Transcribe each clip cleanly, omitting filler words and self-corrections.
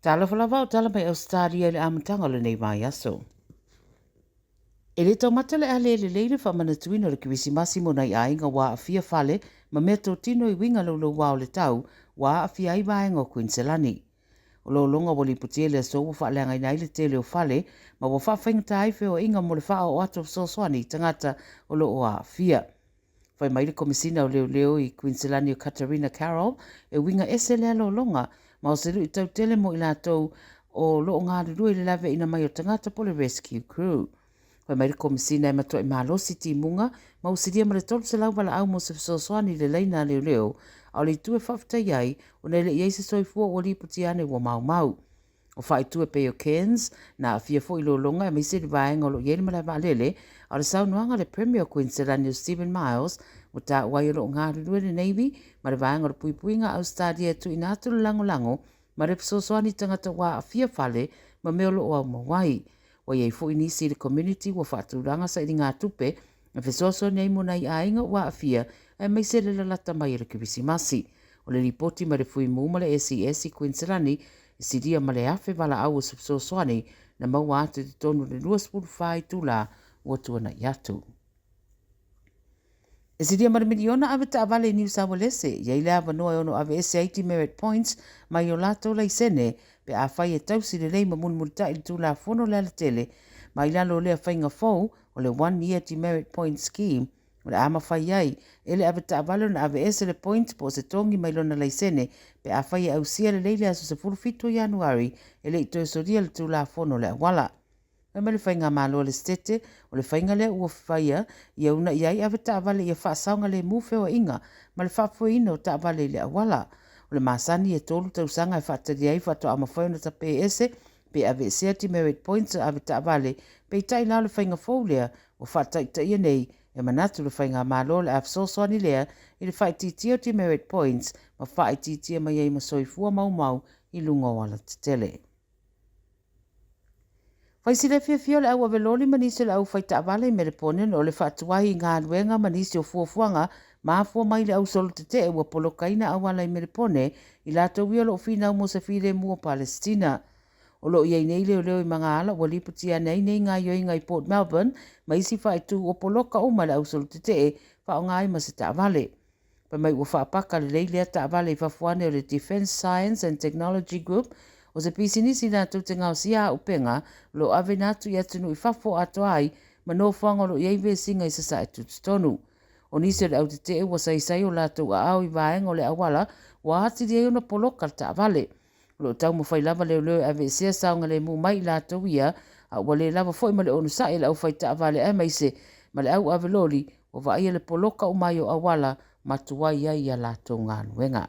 Talofa lava o tala mai Ausetalia i le amataga o lenei vaiaso. E le taumate le ale lelei le faamanatuina o le Kerisimasi mo nai aiga ua aafia fale ma meatotino i uiga louloua o le tau ua aafia ai vaega o Kuiniselani. O lologa ua lipotia i le aso ua faaleagaina ai le tele o fale ma ua faafaigata ai feoaiga mo le faaoo atu o fesoasoani i tagata o lo o aafia. Fai mai le Komesina o Leoleo i Kuiniselani o Katarina Carroll, e uiga ese lea lologa ma o se luitau tele mo i latou o lo o galulue i le laveaiina mai o tagata po o le rescue crew. Fai mai le Komesina e matuai malosi timuga ma ua silia ma le 300 valaau mo se fesoasoani i le laina a leoleo, a o le itu e faafetai ai ona e le i ai se soifua ua lipotia ane ua maumau. O faaitu e pei o Cairns, na aafia foi i lologa aemaise le vaega o lo o i ai le malae vaalele, a o le saunoaga a le Premier o Kuiniselani o Steven Miles, ua taua ai o lo o galulue le Navy ma le vaega o le puipuiga a Ausetalia e tuuina atu le lagolago ma le fesoasoani i tagata ua aafia fale ma mea o lo o aumau ai. Ua i ai foi nisi i le community ua faatulaga sailigatupe e fesoasoani ai mo nai aiga ua aafia aemaise le lalata mai o le Kerisimasi. O le lipoti mai le Fuimu ma le ACS i Kuiniselani, e silia ma le 1,000 valaau o se fesoasoani na maua atu i totonu o le 24 itula ua tuanai atu. E silia ma le miliona ave taavale i Niu Saualese, i ai le avanoa e ono aveese ai demerit points mai o latou laisene pe afai e tausi lelei ma mulimulitai le Tulafono o le Alatele ma i lalo o lea faiga fou o le One Year Demerit Point Scheme o le a mafai ai e le avetaavale ona aveese le point po o se togi mai lona laisene pe afai e ausia lelei le aso 17 o Ianuari e le i toe solia le Tulafono o le Auala. Fai mai le Faigamalo a le Setete, o le faiga lea ua faia ia uunai ai avetaavale ia faasaogalemu feoaiga ma le faafoeina o taavale i le auala. O le masani e 3 tausaga e faatalia ai faatoa mafai ona tape ese pe aveesea demerit points o avetaavale, peitai la o le faiga fou lea ua faataitaia nei, e manatu le Faigamalo o le a fesoasoani lea i le faaitiitia o demerit points ma faaitiitia mai ai ma soifua maumau i luga o alatetele. Fai sili fiafia o le au ave loli ma nisi o le au fai taavale i Melepone ona o le faatuai i galuega ma nisi o fuafuaga ma afua mai le au solo tetee ua polokaina auala i Melepone i latou ia o lo o finau mo se filemu o Palesitina. O lo o i ai nei leoleo i Magaala ua lipotia ane ai nei gaioiga i Port Melbourne ma isi faaitu ua poloka uma e le au solo tetee faaaoga ai ma se taavale. Fai mai ua faapaka lelei lea taavale i fafo ane o le Defence Science and Technology Group, o se pisinisi latou te gaosia auupega o lo o aveina atu i atunuu i fafo atoa ai ma nofoaga o lo o i ai vesiga i Sasae tutotonu. O nisi o le autetee ua saisai o latou aao i vaega o le auala ua atili ai ona poloka le taavale. O lo o taumafai lava leoleo e aveesea saogalemu mai i latou ia, a ua le lava foi ma le onosai a le aufaitaavale aemaise ma le au ave loli ua vaaia le poloka uma ai o auala ma tuai ai a latou galuega.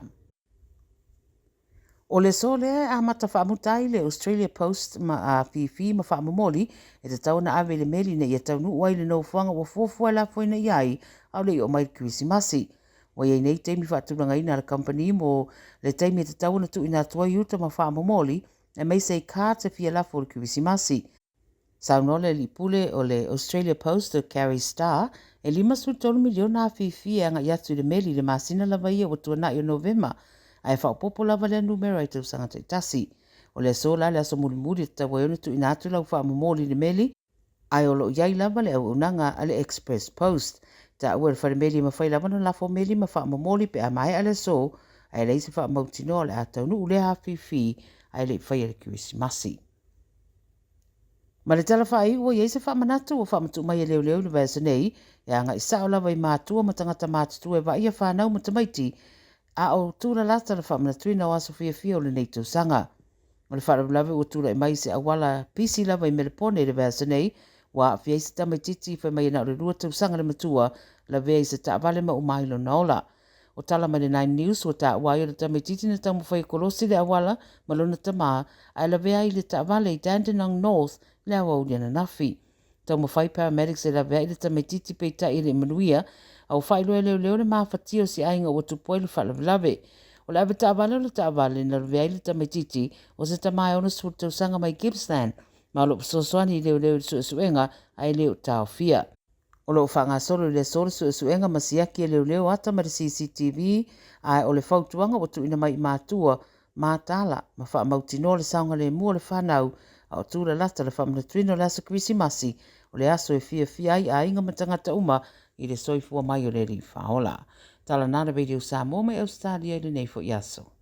O le aso lea e amata faamuta ai le Australia Post ma afifi ma faamomoli e tatau ona ave i le meli ina ia taunuu ai i le nofoaga ua fuafua e lafoina i ai a o le i oo mai le Kerisimasi. Ua i ai nei taimi faatulagaina a le kamupani mo le taimi e tatau ona tuuina atu ai uta ma faamomoli, aemaise i cards e fia lafo o le Kerisimasi. Saunoa le alii pule o le Australia Post o Gary Starr, e 53 miliona afifi e agai atu i le meli i le masina lava ia ua tuanai o Novema, ae faaopoopo lava lea numera i tausaga taitasi. O le aso la le aso mulimuli e tatau ai ona tuuina atu lau faamomoli i le meli, ae o lo o i ai lava le auaunaga a le Express Post. Taua e le falemeli e mafai lava ona lafo meli ma faamomoli pe a maea le aso, ae leai se faamautinoa o le a taunuu lea afifi ae le i faia le Kerisimasi. Ma le tala faaiu, ua i ai se faamanatu ua faamatuu mai e leoleo i le vaiaso nei, e agai sao lava i matua ma tagata matutua e vaaia fanau ma tamaiti, a o tulalata le faamanatuina o aso fiafia o lenei tausaga. O le faalavelave ua tulai mai i se auala pisi lava i Melepone i le vaiaso nei, ua aafia ai se tamaitiiti fai mai e na o le 2 tausaga le matua, lavea i se taavale ma uma ai lona ola. O tala mai le Nine News ua taua ai o le tamaitiiti na taumafai e kolosi le auala ma lona tamā ae lavea ai i le taavale i Dandenong North i le aoauli ananafi. Taumafai paramedics e laveai le tamaitiiti peitai e le i manuia, a ua faailoa e leoleo le mafatia o se aiga ua tupu ai le faalavelave. O le avetaavale o le taavale na lavea ai le tamaitiiti o se tama e 60 tausaga mai Gippsland, ma o lo o fesoasoani i leoleo i le suesuega ae le o taofia. O lo o faagasolo i le aso le suesuega ma siaki e leoleo ata ma le CCTV, ae o le fautuaga ua tuuina mai i matua. mataala ma faamautinoa le saogalemu o le fanau a o tulalata le faamanatuina o le aso Kerisimasi, o le aso e fiafia ai aiga ma tagata uma i le soifua mai o le Alii Faaola. Tala na le Radio Samoa mai Ausetalia i lenei foi aso.